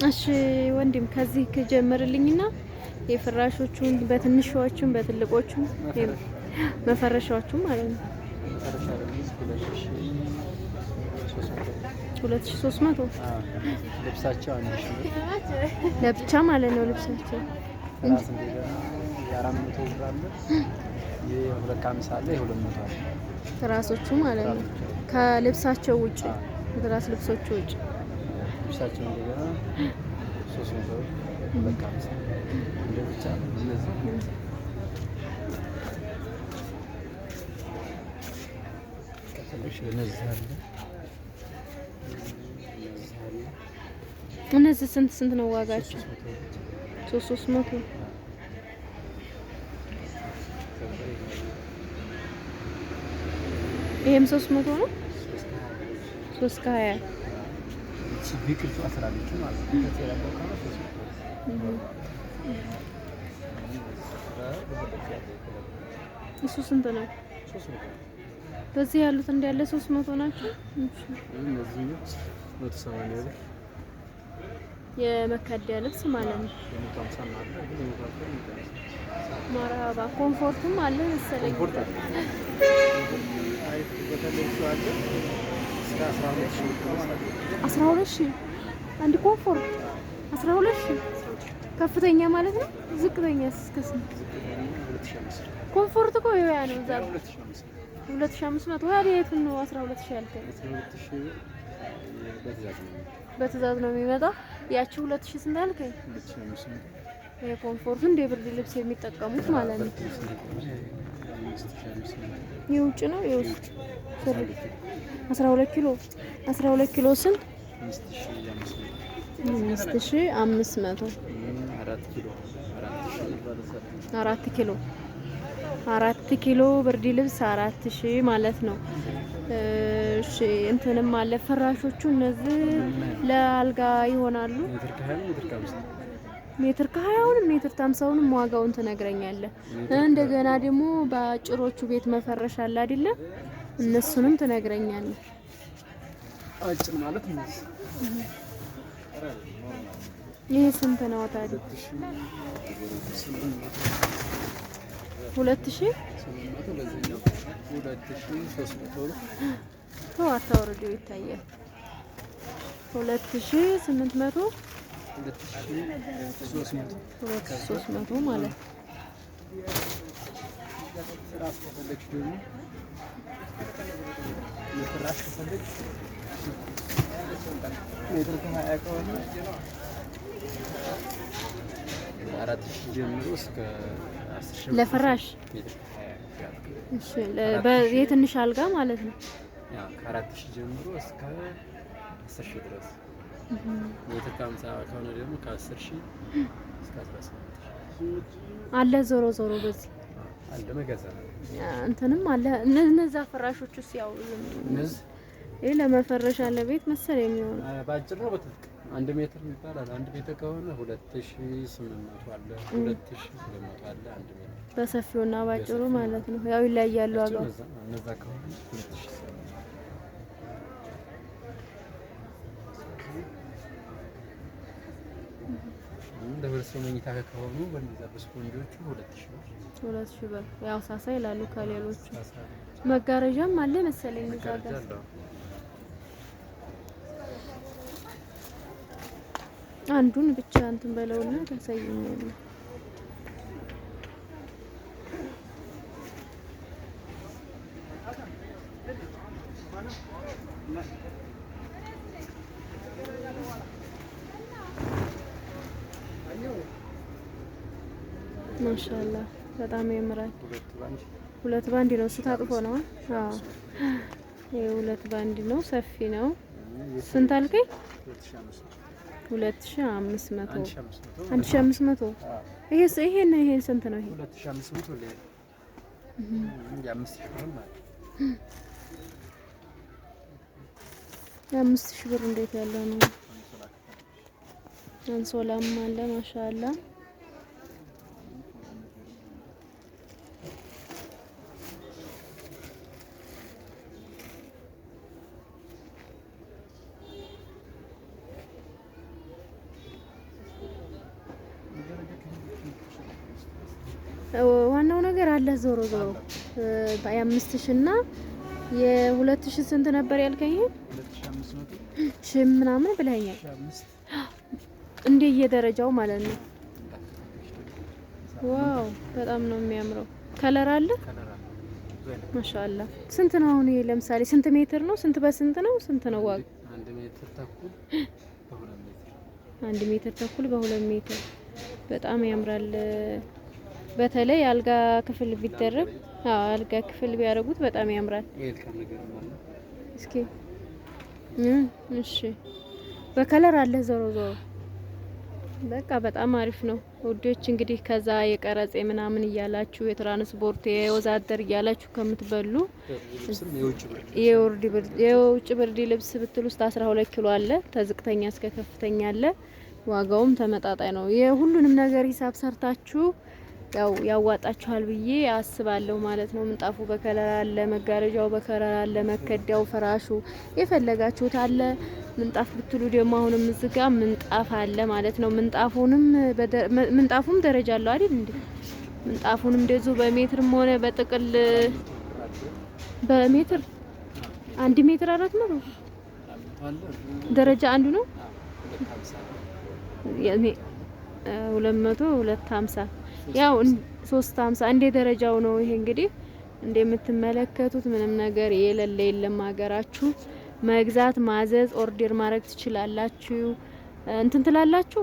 እሺ ወንድም ከዚህ ከጀምርልኝና የፍራሾቹን በትንሿቹን በትልቆቹም መፈረሻዎቹን ማለት ነው። 2300 ልብሳቸው 1000 ለብቻ ማለት ነው። ልብሳቸው ትራስ እንደገና የ400 ብር አለ፣ የ250 አለ፣ የ200 አለ። ትራሶቹ ማለት ነው። ከልብሳቸው ውጭ ከትራስ ልብሶቹ ውጭ ልብሳቸው እንደገና 300 ብር፣ 250 እንደ ብቻ እነዚህ እነዚህ አለ እነዚህ ስንት ስንት ነው ዋጋቸው? 300። ይሄም 300 ነው። 3 ከ20። እሱ ስንት ነው? በዚህ ያሉት እንዳለ 300 ናቸው። የመከዳ ልብስ ማለት ነው። መርሀባ comfort ም አለ መሰለኝ። 12,000 አንድ comfort 12,000 ከፍተኛ ማለት ነው። ዝቅተኛ እስከ ስንት? Comfort እኮ ያ ነው እዛ 2500። ታዲያ የቱን ነው 12,000 ያልከኝ? በትዕዛዝ ነው የሚመጣው። ያቺ 2000 ስንት አልከኝ? የ comfort ኡ እንደ ብርድ ልብስ የሚጠቀሙት ማለት ነው። የውጭ ነው የውስጥ 12 ኪሎ 12 ኪሎ ስንት? 5500። 4 ኪሎ 4 ኪሎ ብርድ ልብስ 4000 ማለት ነው። እሺ እንትንም አለ ፍራሾቹ እነዚህ ለአልጋ ይሆናሉ። ሜትር ከ20ውንም ሜትር ከ50ውንም ዋጋውን ትነግረኛለህ። እንደገና ደግሞ በአጭሮቹ ቤት መፈረሻ አለ አይደለ? እነሱንም ትነግረኛለህ። አጭር ማለት ነው። ይሄ ስንት ነው ታዲያ? 2800 ተው አታውርጂው፣ ይታያል። 2800 2300 ማለት ነው። ለፍራሽ የትንሽ አልጋ ማለት ነው። ከ4000 ጀምሮ እስከ 10,000 ድረስ። ሜትር ከ50 ከሆነ ደግሞ ከ10,000 እስከ 18,000 አለ። ዞሮ ዞሮ በዚህ አለ መገዛ እንትንም አለ። እነዛ ፍራሾቹስ ያው ይሄ ለመፈረሻ ለቤት መሰለኝ የሚሆነው። በአጭር ነው በትልቅ 1 ሜትር ይባላል። 1 ሜትር ከሆነ 2800 አለ፣ 2200 አለ። 1 ሜትር በሰፊውና ባጭሩ ማለት ነው። ያው ይለያያሉ ዋጋው። እነዛ ከሆነ 2000 ለሁለት ሰው መኝታ ከሆኑ በእነዛ በስፖንጆቹ 2000 ብር። 2000 ብር ያው ሳሳ ይላሉ ከሌሎቹ። መጋረጃም አለ መሰለኝ እዛ ጋር። አንዱን ብቻ እንትን በለውና ታሳየኛለህ። ማሻአላህ በጣም ያምራል። ሁለት ባንድ ነው እሱ ታጥፎ ነው። አዎ ይሄ ሁለት ባንድ ነው፣ ሰፊ ነው። ስንት አልከኝ? 2500 1500። ይሄ ይሄን ይሄን ስንት ነው? ይሄ የ5000 ብር እንዴት ያለው ነው? አንሶላም አለ ማሻአላህ። ዋናው ነገር አለ። ዞሮ ዞሮ የ5,000 እና የ2,000 ስንት ነበር ያልከኝ? 2500 ሺህ ምናምን ብለኸኛል። እንደየደረጃው ማለት ነው። Wow በጣም ነው የሚያምረው። Color አለ ማሻአላ። ስንት ነው አሁን ይሄ? ለምሳሌ ስንት ሜትር ነው? ስንት በስንት ነው? ስንት ነው ዋጋ? 1 ሜትር ተኩል በ2 ሜትር። 1 ሜትር ተኩል በ2 ሜትር። በጣም ያምራል። በተለይ አልጋ ክፍል ቢደረግ፣ አዎ አልጋ ክፍል ቢያደርጉት በጣም ያምራል። እስኪ እሺ፣ በ color አለ ዞሮ ዞሮ በቃ በጣም አሪፍ ነው ውዶች። እንግዲህ ከዛ የቀረጽ ምናምን እያላችሁ የትራንስፖርት የወዛደር እያላችሁ ከምትበሉ የውጭ ብርድ ልብስ ብትል ውስጥ 12 ኪሎ አለ። ተዝቅተኛ እስከ ከፍተኛ አለ። ዋጋውም ተመጣጣኝ ነው። የሁሉንም ነገር ሂሳብ ሰርታችሁ ያው ያዋጣችኋል ብዬ አስባለሁ ማለት ነው። ምንጣፉ በ color አለ፣ መጋረጃው በ color አለ፣ መከዳው፣ ፍራሹ የፈለጋችሁት አለ። ምንጣፍ ብትሉ ደግሞ አሁንም እዚህ ጋር ምንጣፍ አለ ማለት ነው። ምንጣፉንም ምንጣፉም ደረጃ አለው አይደል እንዴ? ምንጣፉንም እንደዚሁ በሜትርም ሆነ በጥቅል በሜትር 1 ሜትር 400 ደረጃ አንዱ ነው። ያኔ 200 250 ያው 350 እንደ ደረጃው ነው። ይሄ እንግዲህ እንደምትመለከቱት ምንም ነገር የሌለ የለም። ሀገራችሁ መግዛት ማዘዝ order ማድረግ ትችላላችሁ። እንትን ትላላችሁ።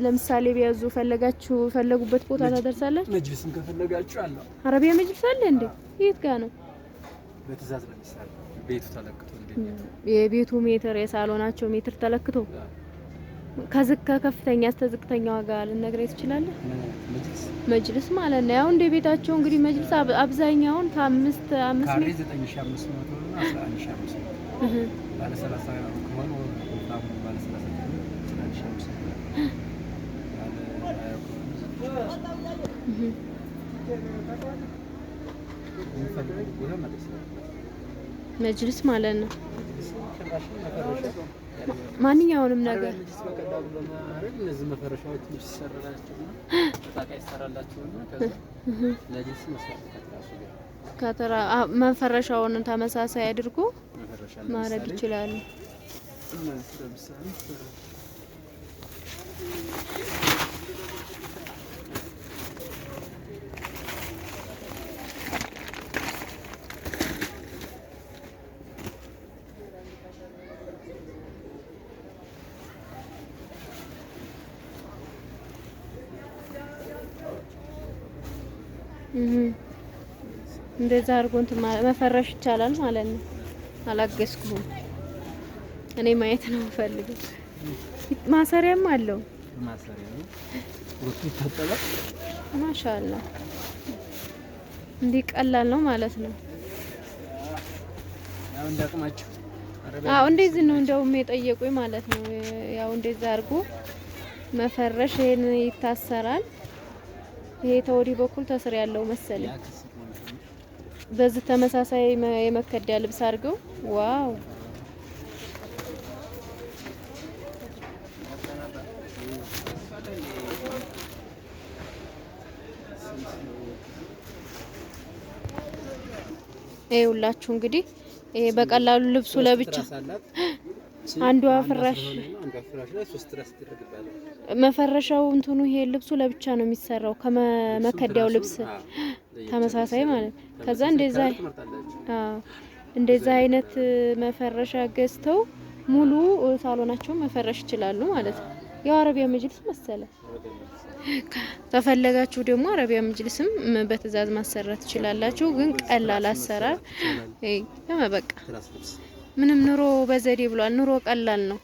ለምሳሌ ቢያዙ ፈለጋችሁ ፈለጉበት ቦታ ታደርሳላችሁ። መጅልስም ከፈለጋችሁ አለ። አረቢያ መጅልስ አለ እንዴ? የት ጋ ነው? በትዕዛዝ ነው የሚሰራው። ቤቱ ተለክቶ እንዴ የቤቱ ሜትር የሳሎናቸው ሜትር ተለክቶ ከዝከ ከፍተኛ እስከ ዝቅተኛ ዋጋ ልነግረኝ ትችላለህ? መጅልስ ማለት ነው። ያው እንደ ቤታቸው እንግዲህ መጅልስ አብዛኛውን ከአምስት አምስት ካሬ 9500 እና 11500 ባለ 30 ከሆነ ወፍራሙ ባለ 30 ከሆነ 11500 ባለ 20 ከሆነ 9500 ቦታ ማለት ነው። መጅልስ ማለት ነው። ማንኛውንም ነገር በቀላሉ ለማድረግ እነዚህ መፈረሻዎች ይሰራላቸውና ጣቃ ይሰራላቸውና ከዛ መጅልስ መስራት ከትራሱ ጋር ከተራ መፈረሻውን ተመሳሳይ አድርጎ ማድረግ ይችላሉ። እነዚህ ለምሳሌ እንደዛ አድርጎ እንትን መፈረሽ ይቻላል ማለት ነው። አላገዝኩም እኔ ማየት ነው የምፈልገው። ማሰሪያም አለው። ማሰሪያ ነው። ወጥቶ ይታጠባል። ማሻአላ እንዲህ ቀላል ነው ማለት ነው። ያው እንዳቅማችሁ። አዎ እንደዚህ ነው እንደውም የጠየቁኝ ማለት ነው። ያው እንደዛ አድርጎ መፈረሽ ይሄን ይታሰራል። ይሄ ተወዲህ በኩል ተስር ያለው መሰለኝ። በዚህ ተመሳሳይ የመከዳ ልብስ አድርገው wow ይኸውላችሁ እንግዲህ ይሄ በቀላሉ ልብሱ ለብቻ አንዷ ፍራሽ መፈረሻው እንትኑ ይሄ ልብሱ ለብቻ ነው የሚሰራው ከመከዳው ልብስ ተመሳሳይ ማለት ከዛ እንደዛ አዎ እንደዛ አይነት መፈረሻ ገዝተው ሙሉ ሳሎናቸውን መፈረሽ ይችላሉ ማለት ነው። ያው አረቢያ መጅልስ መሰለ። ከፈለጋችሁ ደግሞ አረቢያ መጅልስም በትዕዛዝ ማሰራት ትችላላችሁ። ግን ቀላል አሰራር በቃ ምንም ኑሮ በዘዴ ብሏል። ኑሮ ቀላል ነው።